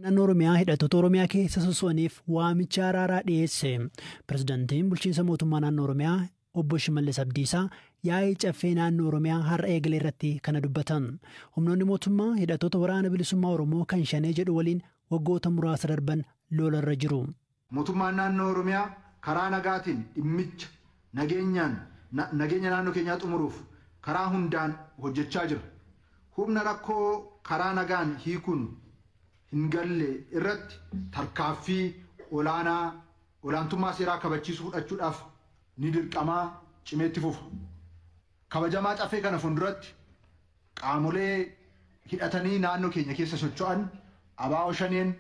Naannoo Oromiyaa hidhattoota Oromiyaa keessa soso'aniif waamicha araaraa dhiyeesse. Pirezidaantiin bulchiinsa mootummaa naannoo Oromiyaa Obbo Shimallis Abdiisaa yaa'ii caffee naannoo Oromiyaa har'a eegale irratti kana dubbatan. Humnoonni mootummaa hidhattoota Waraana Bilisummaa Oromoo kan Shanee jedhu waliin waggoota muraasa darban lolarra jiru. Mootummaan naannoo Oromiyaa karaa nagaatiin dhimmicha nageenyaan nageenya naannoo keenyaa xumuruuf karaa hundaan hojjechaa jira. Humna rakkoo karaa nagaan hiikuun hin galle irratti tarkaaffii olaanaa olaantummaa seeraa kabachiisuu fudhachuudhaaf ni dirqamaa cimeetti fufa. Kabajamaa caffee kana fuulduratti qaamolee hidhatanii naannoo keenya keessa socho'an ABO Shaneen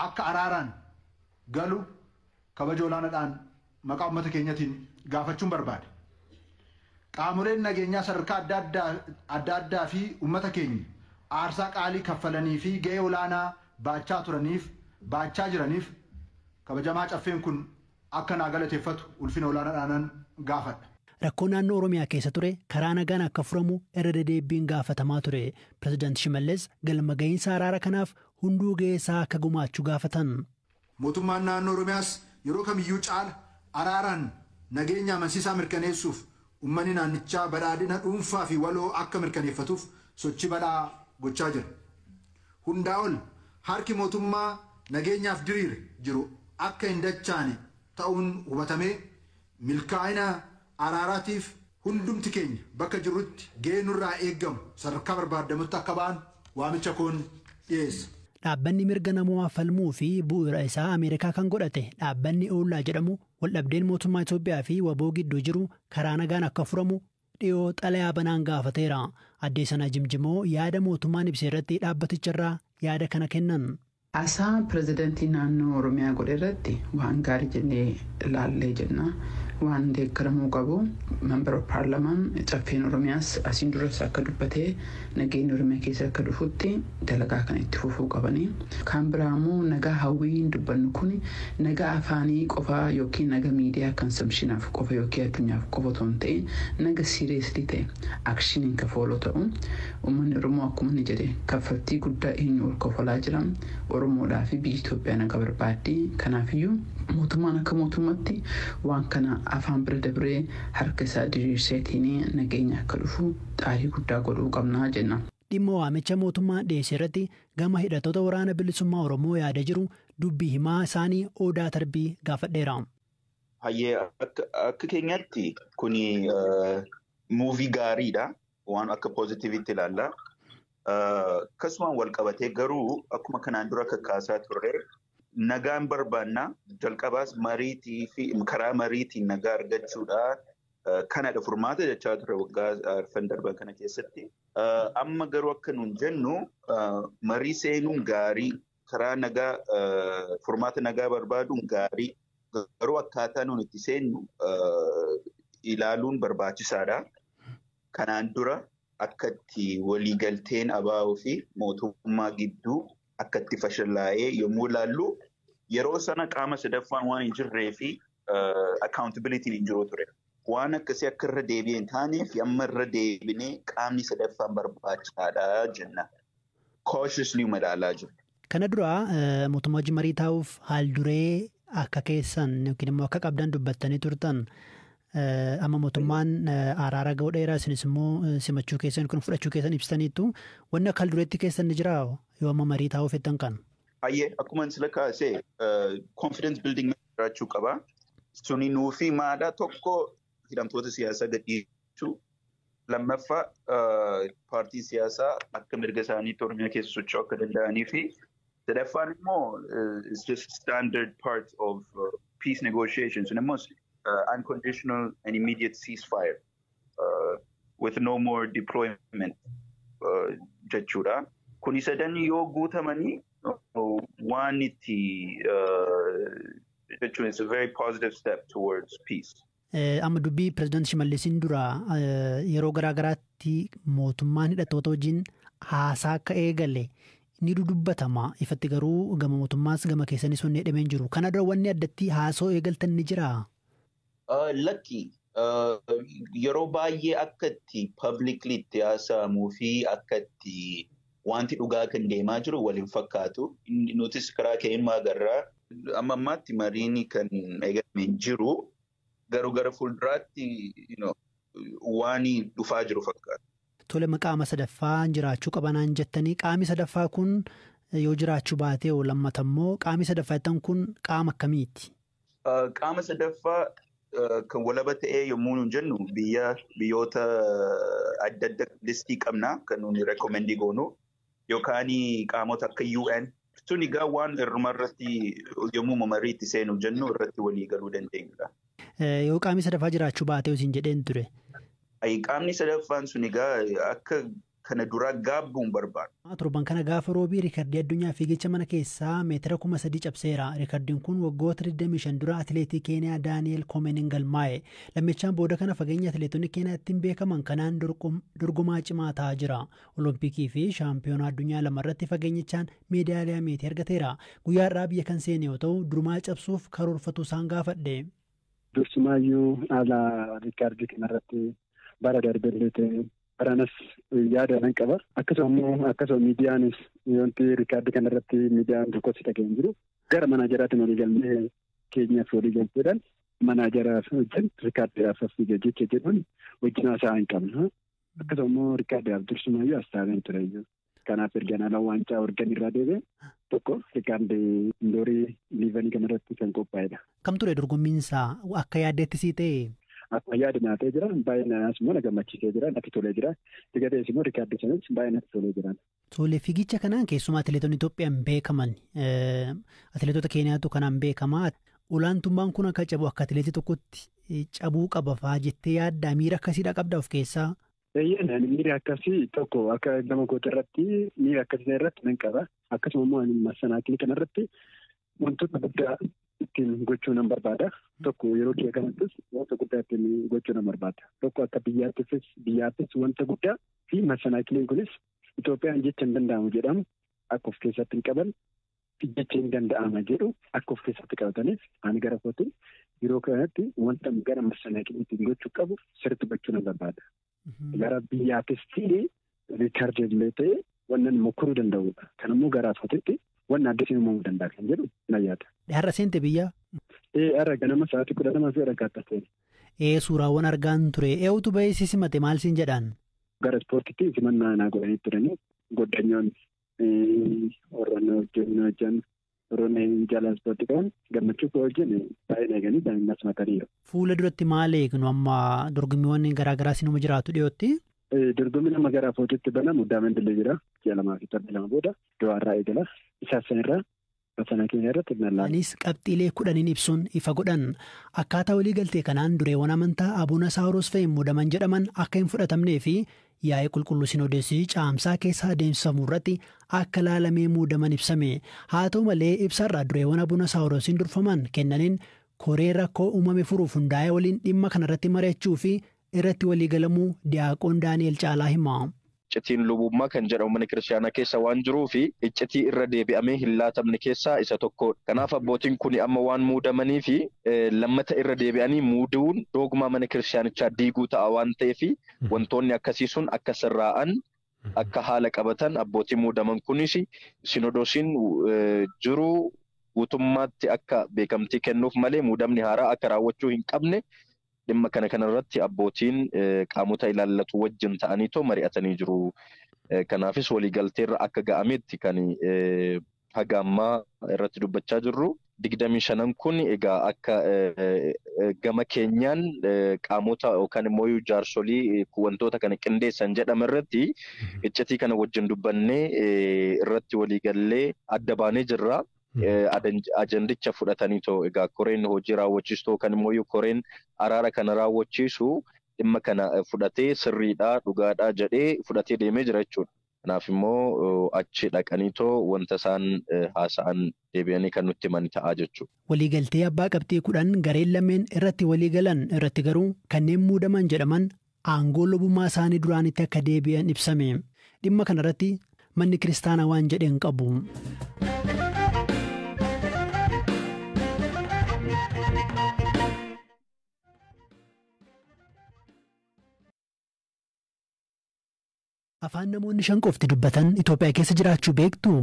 akka araaraan galu kabaja olaanaadhaan maqaa uummata keenyatiin gaafachuun barbaada. Qaamoleen nageenyaa sadarkaa adda addaa fi uummata keenya aarsaa qaalii kaffalanii fi gahee olaanaa baachaa turaniif baachaa jiraniif kabajamaa caffeen kun akka naa galateeffatu ulfina olaanaadhaan gaafadha. Rakkoo naannoo Oromiyaa keessa ture karaa nagaan akka furamu irra deddeebiin gaafatamaa ture. Pirezidaanti Shimallis galma gahiinsa araara kanaaf hunduu gahee isaa akka gumaachuu gaafatan. Mootummaan naannoo Oromiyaas yeroo kamiyyuu caala araaraan nageenya amansiisaa mirkaneessuuf, uummanni naannichaa badhaadhina dhuunfaa fi waloo akka mirkaneeffatuuf sochii bal'aa gochaa jira. Hundaa ol harki mootummaa nageenyaaf diriire jiru akka hin dachaane ta'uun hubatamee, milkaa'ina araaraatiif hundumti keenya bakka jirrutti gahee nurraa eeggamu sadarkaa barbaadamutti akka ba'an waamicha koon dhiyeessa. Dhaabbanni mirga namoomaa falmuu fi bu'uura isaa Ameerikaa kan godhate dhaabbanni Oollaa jedhamu waldhabdeen mootummaa Itoophiyaa fi WBO gidduu jiru karaa nagaan akka furamu dhiyoo xalayaa banaan gaafateera. Addee Sanaa Jimjimoo yaada mootummaan ibse irratti dhaabbaticharraa yaada kana kennan. Haasaa pirezidaantii naannoo Oromiyaa godhe irratti waan gaarii jennee ilaallee jenna. Waan deeggaramuu qabu, member paarlamaan caffeen Oromiyaas asiin duras akka dubbatee, nageenya Oromiyaa keessa akka dhufutti dalagaa kan itti fufuu qabanii. Kan biraa immoo nagaa hawwiin dubbannu kun nagaa afaanii qofa yookiin nagaa miidiyaa consumptionaaf qofa yookiin addunyaaf qofa otoo hin ta'in, naga seriously ta'e actioniin ka follow ta'u. Uummanni Oromoo akkuma inni jedhe kaffaltii guddaa eenyu ol kafalaa jira. Oromoodhaa fi biyyi Itoophiyaa nagaa barbaaddi. Kanaafiyyuu mootummaan akka mootummaatti waan kana afaan bira dabree harka isaa diriirseetiin nageenya akka dhufu xaarii guddaa godhuu qabnaa jenna. Dhimma waamicha mootummaa dhiyeesse irratti gama hidhattoota Waraana Bilisummaa Oromoo yaada jiru dubbii himaa isaanii Odaa Tarbii gaafadheera. Hayyee, akka keenyatti kuni move gaariidha. Waan akka positiveitti ilaalla. Akkasumaan wal qabatee garuu akkuma kanaan dura kakkaasaa turre, nagaan barbaanna, jalqabaas mariitii fi karaa mariitiin nagaa argachuudha. Kanadha furmaata jechaa ture waggaa 4 darban kana keessatti. Amma garuu akka nuun jennu, marii seenuun gaarii, karaa nagaa furmaata nagaa barbaaduun gaarii, garuu akkaataa nuun itti seennu ilaaluun barbaachisaadha. Kanaan dura akka itti waliigalteen ABO fi mootummaa gidduu akka itti fashallaa'ee yommuu ilaallu, yeroo sana qaama sadaffaan waan hin jirree fi accountabilityn hin jiru ture. Waan akkasii akka irra deebi'ee hin taaneef amma irra deebinee qaamni sadaffaan barbaachisaadha jenna. Cautiously ilaalaa jiru. Kana dura mootummaa wajjin marii taa'uuf haal duree akka keessan yookiin immoo akka qabdan dubbattanii turtan. Amma mootummaan araara ga'uu isinis immoo simachuu keessan kun fudhachuu keessan ibsitaniittu. Wanni akka haal dureetti keessan ni jira yoo amma marii taa'uuf jettan kan? Hayyee, akkuma sila kaasee confidence building jiraachuu qaba. Suni nuufi maadhaa? Tokko, hidhamtoota siyaasaa gadhiisuu. Lammaffaa, paartiin siyaasaa akka mirga isaaniitti Oromiyaa keessa socho'uu akka danda'anii fi sadaffaan immoo it's just standard part of peace negotiations. Sun immoo unconditional and immediate ceasefire with no more deployment jechuudha. Kuni sadan yoo guutamanii waan itti jechuun it's a very positive step towards peace. Amma dubbii pirezidaantii Shimallisiin dura yeroo garaa garaatti mootummaan hidhattoota wajjin haasaa akka eegale ni dudubbatama. Ifatti garuu gama mootummaas gama keessanis wanni jedhamee hin jiru. Kana dura wanni addatti haasoo eegaltan ni jiraa? Lakki, yeroo baay'ee akka itti publicly itti haasa'amuu fi akka itti wanti dhugaa kan deemaa jiru waliin fakkaatu. Nutis karaa keenya agarraa. Amma ammaatti mariin kan eegalame hin jiru. Garuu gara fuulduraatti waan dhufaa jiru fakkaata. Tole, qaama sadaffaa jiraachuu qabanaan jettanii, qaamni sadaffaa kun yoo jiraachuu baatee oo lammata immoo qaamni sadaffaa jettan kun qaama akkamiiti? Qaama sadaffaa kan walaba ta'ee yommuu nuun jennu, biyyoota adda adda listii qabna kan nuuni recommend goonu yookaan qaamota akka UN. Sun egaa waan irruma irratti yommuu mariitti seenu jennu irratti walii galuu dandeenyudha. Yoo qaamni sadaffaa jiraachuu baatee isin jedheen ture. Qaamni sadaffaan sun egaa akka kana duraa gaabbuun barbaadu. Torban kana gaafa roobii riikardii addunyaa fiigicha mana keessaa meetira 3000 cabseera. Riikardiin kun waggoota 25 dura atileetii Keeniyaa Daani'eel Koomeniin galmaa'e. Lammichaan booda kana fageenya atileetonni Keeniyaa ittiin beekaman kanaan dorgomaa cimaa ta'aa jira. Olompikii fi shaampiyoonaa addunyaa lama irratti fageenyichaan meedaaliyaa meetii argateera. Guyyaa har'aa biyya kan seene yoo ta'u, durumaa cabsuuf karoorfatu isaan gaafadhe. Dursumaayyuu haala riikardii kanarratti bara darbellee ta'e baranas yaada nan qaba. Akkasuma immoo akkasuma miidiyaanis wanti riikaardii kanarratti miidiyaan tokkos dhaga'ee jiru. Gara manaajeraatiin walii galmee keenyaaf walii galteedhaan manaajeraaf wajjin riikaardiidhaaf fiiga jecha jedhuun wajjin haasaa hin qabna. Akkasuma immoo riikaardiidhaaf dursumaayyuu as taa'ee ture. Kanaaf ergaan ala waancaa organ irraa deebi'e tokko riikaardii indoorii liivanii kanarratti kan qophaa'edha. Kam ture dorgommiinsaa, akka yaaddeetti sii ta'e? Akkuma yaada naa ta'ee jira. Baay'ee naas immoo na gammachiisee jira, natti tolee jira. Digatees immoo riikaardii sanis baay'ee natti tolee jira. Tole, fiigicha kanaan keessumaa atileetonni Itoophiyaan beekaman, atileetota Keeniyaatu kanaan beekamaa. Olaantummaan kun akka cabu, akka atileetii tokkotti cabuu qaba fa'aa jettee yaaddaa, miira akkasiidha qabda of keessaa? Eeyyee, miira akkasii tokko akka gama koota irratti miira akkasii irratti nan qaba. Akkasuma immoo massanaakilii kanarratti wantoota guddaa ittiin gochuu nan barbaada. Tokko yeroo kee kanattis wanta guddaa ittiin gochuu nan barbaada. Tokko akka biyyaattis wanta guddaa fi massanaakiliin kunis Itoophiyaan jecha hin danda'amu jedhamu akka of keessatti hin qaban, jecha hin danda'ama jedhu akka of keessatti qabataniif, ani gara kootiin yeroo kanatti wanta gara massanaakilii ittiin gochuu qabu sirriitti gochuu nan barbaada. Gara biyyaattis ta'ee riikaardii illee ta'ee wannan mokoruu danda'udha. Kanammoo gara kootitti wanna addisiin uumamuu danda'a kan jedhu na yaada. Har'a seente biyya? Ee, har'a ganama sa'aatii 12 fi walakkaatti seene. Ee, suuraawwan argaan ture. Eewutu bahee si simate, maal siin jedhaan? Gara ispoortiitti simannaa naa godhanii turanii, goddanyoon warroonni hojjan, warroonni jaalala ispoortii qaban gammachuu koo wajjin baay'ee eeganii na simataniiru. Fuula duratti maal eegnu amma? Dorgommiiwwan garaagaraa sinuma jiraatu dhiyootti? Dorgommiin amma gara footitti banamu Daamandillee jira. Ji'a 2 fi torba 2 booda Dohaarraa eegala. Isaas sanirraa sana keenya irratti nallaa. Anis qabxiilee 10n ibsuun ifa godhan. Akkaataa walii galtee kanaan dureewwan amantaa Abuuna Saawuroos fa'in muudaman jedhaman akka hin fudhatamnee fi yaa'ii qulqulluu Sinoodesii caamsaa keessa adeemsifamu irratti akka laalamee muudaman ibsame. Haa ta'u malee, ibsarraa dureewwan Abuuna Saawuroosiin durfaman kennaniin koree rakkoo uumame furuuf hundaa'ee waliin dhimma kanarratti mari'achuu fi irratti waliigalamuu Diyaaqoon Daani'el Caalaa hima. Iccitiin lubummaa kan jedhamu mana kiristaanaa keessa waan jiruu fi iccitii irra deebi'amee hin laatamne keessaa isa tokkodha. Kanaaf abbootiin kun amma waan muudamanii fi lammata irra deebi'anii muuduun dogmaa mana kiristaanichaa diiguu ta'a waan ta'eef, wantoonni akkasii sun akka sirraa'an, akka haala qabatan, abbootiin muudaman kunis sinodoosiin jiru guutummaatti akka beekamtii kennuuf malee muudamni haaraa akka raawwachuu hin qabne dhimma kana kanarratti abbootiin qaamota ilaallatu wajjin ta'aniitoo mari'atanii jiru. Kanaafis waliigalteerra akka ga'ametti kan haga ammaa irratti dubbachaa jirru. 25n kun egaa akka gama keenyaan qaamota yookaan immoo jaarsolii wantoota kana qindeessan jedhame irratti iccitii kana wajjin dubbannee irratti waliigallee adda baanee jirra. Ajandicha fudhataniitoo egaa koreen hojii raawwachiistuu yookaan immoo koreen araara kana raawwachiisu dhimma kana fudhatee sirriidhaa, dhugaadhaa jedhee fudhatee deemee jira jechuudha. Kanaaf immoo achi dhaqaniitoo wanta isaan haasa'an deebi'anii kan nutti himan ta'a jechuudha. Waliigaltee abbaa qabxii 10 gareen lameen irratti waliigalan irratti garuu kanneen muudaman jedhaman aangoo lubummaa isaanii duraanitti akka deebi'an ibsame. Dhimma kanarratti manni kiristaanaa waan jedheen qabu. Afaan namoonni 5 qofti dubbatan Itoophiyaa keessa jiraachuu beektu?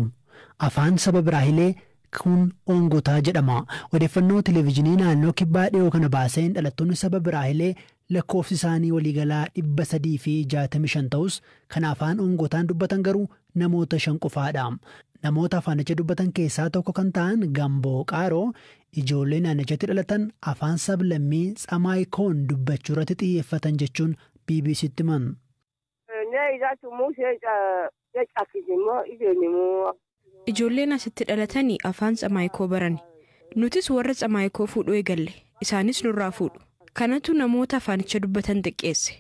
Afaan saba Biraahilee kun Ongotaa jedhama. Odeeffannoo televezyiinii naannoo kibbaa dhiyoo kana baaseen dhalattoonni saba Biraahilee lakkoofsi isaanii waliigalaa 365 ta'us kan afaan Ongotaan dubbatan garuu namoota 5 qofaadha. Namoota afaanicha dubbatan keessaa tokko kan ta'an Gamboo Qaaroo ijoollee naannichatti dhalatan afaan sablammii Tsamaayikoon dubbachuu irratti xiyyeeffatan jechuun BBCtti himan. Ijoolleen asitti dhalatanii afaan Tsamaayikoo baran. Nutis warra Tsamaayikoo fuudhuu eegalle. Isaanis nurraa fuudhu. Kanatu namoota afaanicha dubbatan xiqqeesse.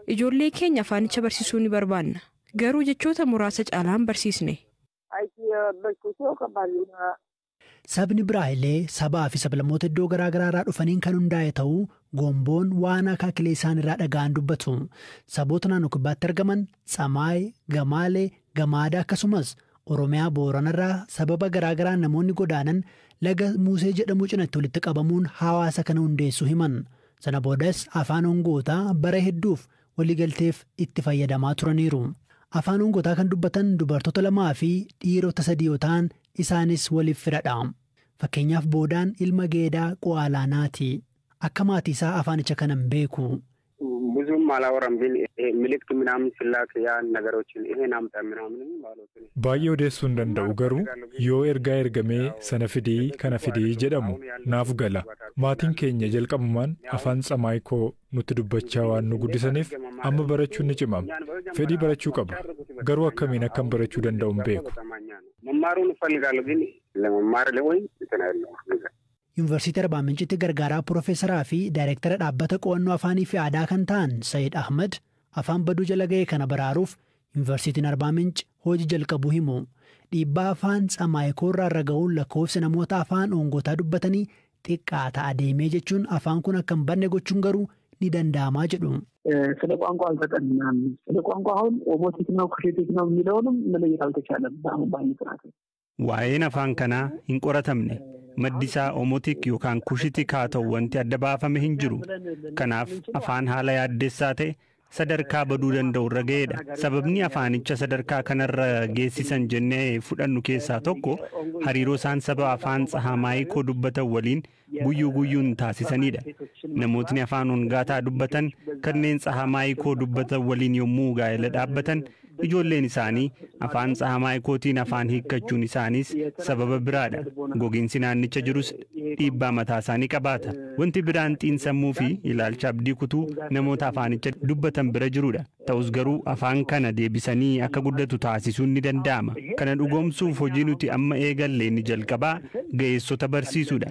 Ijoollee keenya afaanicha barsiisuu ni barbaanna. Garuu jechoota muraasa caalaan barsiisne. Sabni Biraahilee sabaa fi sablammoota iddoo garaa garaa irraa dhufaniin kan hundaa'e ta'uu Gomboon waan akaakilee isaan irraa dhaga'an dubbatu. Saboota naannoo kibbaatti argaman Tsamaay, Gamaalee, Gamaada akkasumas Oromiyaa Booranarraa sababa garaa garaan namoonni godaanan laga Muusee jedhamu cinatti walitti qabamuun hawaasa kana hundeessuu himan. Sana boodas afaan Ongootaa bara hedduuf waliigalteef itti fayyadamaa turaniiru. Afaan Ongotaa kan dubbatan dubartoota 2 fi dhiirota 3 yoo ta'an isaanis waliif firadha. Fakkeenyaaf boodaan ilma Geedaa Qo'aalaanaati. Akka maatii isaa afaanicha kanan beeku. Baay'ee odeessuu hin danda'u garuu yoo ergaa ergamee sana fidii kana fidii jedhamu naaf gala. Maatiin keenya jalqabumaan afaan Tsamaayikoo nutti dubbachaa waan nu guddisaniif amma barachuun ni cimama. Fedhii barachuu qaba. Garuu akkamiin akkam barachuu danda'u hin beeku. Yuunivarsiitii Arbaa Mincitti gargaaraa Piroofeesaraa fi Daayireektara dhaabbata qo'annoo afaanii fi aadaa kan ta'an Sayid Ahmad afaan baduu jala ga'e kana baraaruuf Yuunivarsiitiin Arbaa Minci hojii jalqabuu himu. Dhiibbaa afaan Tsamaayikoo irraa irra ga'uun lakkoofsa namoota afaan Ongotaa dubbatanii xiqqaa ta'a deemee jechuun afaan kun akka hin badne gochuun garuu ni danda'amaa jedhu. ስለ ቋንቋ አልተጠናም። ስለ ቋንቋ አሁን ኦሞቲክ ነው ኩሽቲክ ነው የሚለውንም መለየት አልተቻለም። በአሁን ባለ ጥናት Waa'een afaan kanaa hin qoratamne. Maddi isaa Omotik yookaan Kushitik haa ta'u wanti adda baafame hin jiru. Kanaaf afaan haala yaaddessaa ta'e sadarkaa baduu danda'u irra ga'eedha. Sababni afaanicha sadarkaa kanarra geessisan jennee fudhannu keessaa tokko hariiroo isaan saba afaan Tsahamaayikoo dubbatan waliin guyyuu guyyuun taasisanidha. Namootni afaan Ongaataa dubbatan kanneen Tsahamaayikoo dubbatan waliin yommuu gaa'ela dhaabbatan ijoolleen isaanii afaan Tsahamaayikootiin afaan hiikkachuun isaaniis sababa biraadha. Gogiinsi naannicha jirus dhiibbaa mataa isaanii qabaata. Wanti biraan xiinsammuu fi ilaalcha abdii kutuu namoota afaanicha dubbatan bira jirudha. Ta'us garuu afaan kana deebisanii akka guddatu taasisuun ni danda'ama. Kana dhugoomsuuf hojii nuti amma eegalle inni jalqabaa ga'eessota barsiisuudha.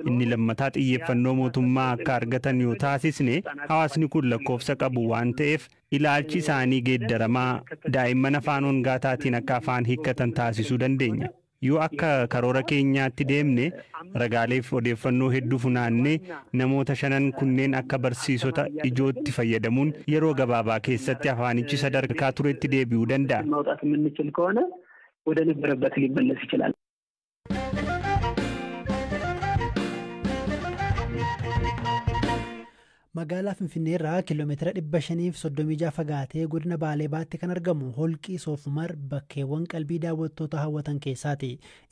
Inni lammataa xiyyeeffannoo mootummaa akka argatan yoo taasisne hawaasni kun lakkoofsa qabu waan ta'eef ilaalchi isaanii geeddaramaa daa'imman afaan Ongaataatiin akka afaan hiikkatan taasisuu dandeenya. Yoo akka karoora keenyaatti deemne ragaaleef odeeffannoo hedduu funaannee namoota 5 kunneen akka barsiisota ijootti fayyadamuun yeroo gabaabaa keessatti afaanichi sadarkaa turetti deebi'uu danda'a. ማውጣት የምንችል ከሆነ ወደ ነበረበት ሊመለስ ይችላል። Magaalaa Finfinnee irraa kiiloomeetira 536 fagaatee godina Baalee Baatti kan argamu holqi Soofumar bakkeewwan qalbii daawwattoota hawwatan keessaati.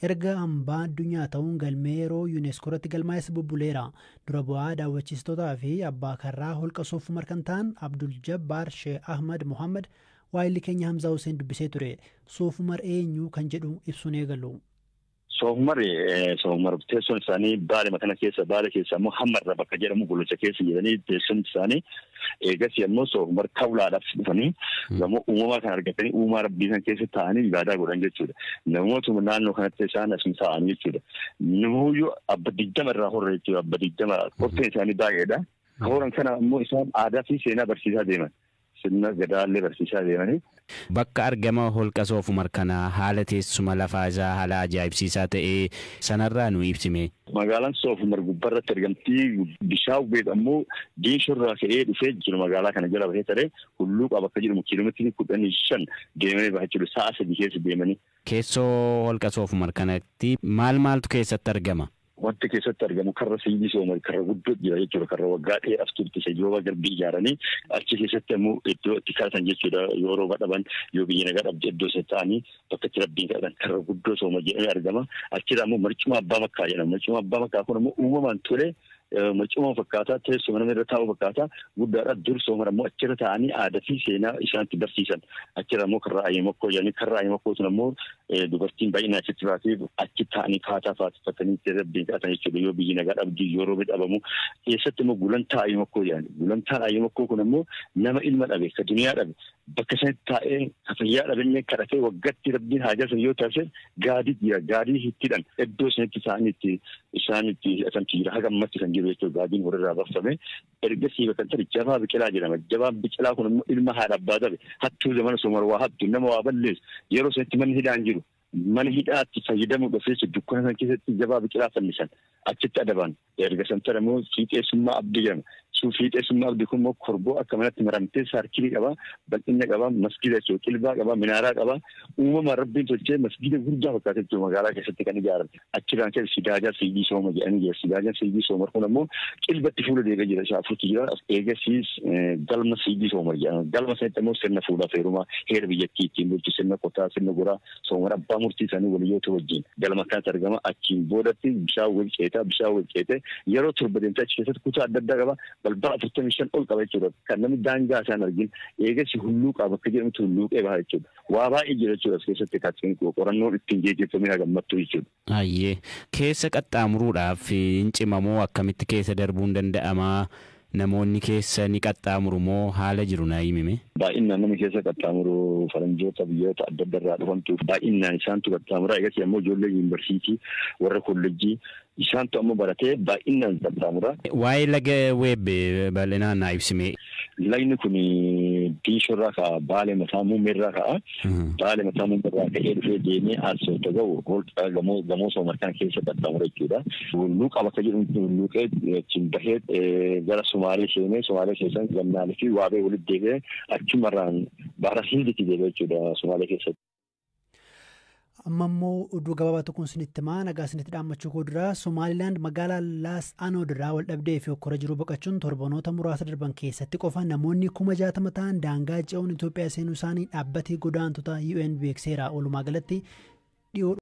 Erga hambaa addunyaa ta'uun galmee yeroo UNESCO irratti galmaa'es bubbuleera. Dura bu'aa daawwachiistootaa fi abbaa karraa holqa Soofumar kan ta'an Abdul Jabbaar Sheekh Ahmad Mohammad waayilli keenya Hamzaa Hussein dubbisee ture. Soofumar eenyu kan jedhu ibsuun eegalu. Soofumar teessoon isaanii Baalee kana keessa Baalee keessa immoo Hammarra bakka jedhamu Gololcha keessa jedhanii teessoon isaanii eegas immoo Soofumar kawlaadhaaf dhufanii gamoo uumamaa kan argatanii uumaa rabbii kan keessa taa'anii ibaadaa godhan jechuudha. Namootuma naannoo kanatti isaan asuma taa'anii jechuudha. Namoonni abba 20 irraa horre jechuudha. Abba 20 horteen isaanii baay'eedha. Horan kana immoo isaan aadaa fi seenaa barsiisaa deeman. Sirna gadaallee barsiisaa deemanii. Bakka argama holqa Soofumar kanaa haala teessuma lafaa isaa haala ajaa'ibsiisaa ta'ee sanarraa nu ibsime. Magaalaan Soofumar gubbaarratti argamti. Bishaan beek ammoo diinshorraa ka'ee dhufee jiru magaalaa kana jala bahee taree hulluuqaa bakka jedhamu kiiloomeetirii 15 deemanii bahaa jiru sa'a 3 keessa deemanii. Keessoo holqa Soofumar kanatti maal maaltu keessatti argama? Wanti keessatti argamu karra Sayyidii Soomar karra guddoo jira jechuudha. Karra waggaa dheeraaf turte yeroo garbii ijaaranii achi keessatti ammoo iddoo itti kadhatan jechuudha. Yoo rooba dhaban yoo biyya nagaa dhabde iddoo isa ta'anii bakka itti rabbiin kadhatan karra guddoo Soomar jedhamee argama. Achirraa ammoo marcuma abbaa makkaa jedhama. Marcuma abbaa makkaa kun ammoo uumamaan tole marcuma fakkaataa teessuma nama irra taa'u fakkaataa guddaadha. Dur Soomar ammoo achirra taa'anii aadaa fi seenaa isaanitti barsiisan. Achirra ammoo karra Ayyimakkoo jedhanii karra Ayyimakkoo sun ammoo dubartiin baay'inaan achitti baatee achi taa'anii faataa faatifatanii rabbiin kadhatan jechuudha. Yoo biyyi nagaa dhabdu yoo roobni dhabamu keessatti immoo gulantaa Ayyimakkoo jedhani. Gulantaan Ayyimakkoo kun ammoo nama ilma dhabe ka duniyaa dhabe bakka sanatti taa'ee ka fayyaa dhabe kadhatee waggaatti rabbiin haajaa sun yoo taasise gaadii jira. Gaadii hittidhan iddoo sanatti taa'anii itti isaan itti hidhatantu jira. Haga ammatti kan jiru jechuudha. Gaadiin horirraa bafame ergasii bakka ta'e jabaa biqilaa jedhama. Jabaan biqilaa kun immoo ilma haadha abbaa dhabe hattuu zamana Soomar waa hattu nama waa balleessu yeroo sanatti manni hidhaan jiru. Mana hidhaatti fayyadamuudhaaf jecha dukkana sana keessatti jabaa biqilaa fannisan achitti adaban. Erga san ta'e immoo fiixeessummaa abdii jedhama. Fiixeessummaa abdii kun immoo korboo akka manatti maramtee saarkilii qaba, bal'ina qaba, masgida jechuudha, qilbaa qaba, minaaraa qaba. Uumamaan rabbiin tolchee masgida guddaa fakkaata jechuudha magaalaa keessatti kan ijaarame. Achirraan keessa Sidaajaa Sayyidii Soomar jedhanii jira. Sidaajaan Sayyidii Soomar kun ammoo qilbatti fuula deebi'ee jira. Isaa afurtu jira. Eegasiis galma Sayyidii Soomar jedhama. Galma sanatti ammoo sirna fuudhaaf heerumaa heera biyyattii ittiin bulchu sirna qotaa, sirna goraa Soomar abbaa murtii isaanii waliyyoota wajjin galma kanatti argama. Achiin boodatti bishaan wal ceetaa, bishaan wal ceetee yeroo torba deemtee achi keessatti kutaa adda addaa qaba. Balbala 45 ol qaba jechuudha. Kan namni daangaa isaan argin eegasi hulluuqaa bakka jedhamutti hulluuqee baha jechuudha. Waa baay'ee jira jechuudha as keessatti kan qorannoon ittiin geggeeffamee hagammattu jechuudha. Ayyee keessa qaxxaamuruudhaaf hin cimamoo akkamitti keessa darbuun danda'amaa? Namoonni keessa ni qaxxaamuru moo haala jiru naa himime? Baay'inaan namni keessa qaxxaamuru faranjoota biyyoota adda adda irraa dhufantu baay'inaan isaantu qaxxaamura. Eegas ammoo ijoollee yuunivarsiitii warra kolleejjii isaantu ammoo baratee baay'inaan qaxxaamura. Waa'ee laga Weebbe bal'inaan naa ibsime. Lagni kun Diishorraa ka'a, Baalee mataa muummeerraa ka'a. Baalee mataa muummeerraa ka'ee dhufee deemee Arsoota gahu holqa gamoo Soomar kana keessa qaxxaamura jechuudha. Hulluuqa bakka jedhamutti hulluuqee achiin bahee gara Sumaalee seenee Sumaalee keessan Gannaalee fi Waabee walitti deebi'ee achumarraan Baara Hindiitti deebi'ee jechuudha Sumaalee keessatti. Amma immoo oduu gabaabaa tokkoon isinitti himaa nagaa isinitti dhaammachuu koo dura Somaalilaand magaalaa Laas Anood irraa wal dhabdee fi hokkora jiru baqachuun torbanoota muraasa darban keessatti qofa namoonni 60,000 ta'an daangaa ce'uun Itoophiyaa seenuu isaanii dhaabbatee godaantota UN beekseera. Walumaa galatti dhiyoo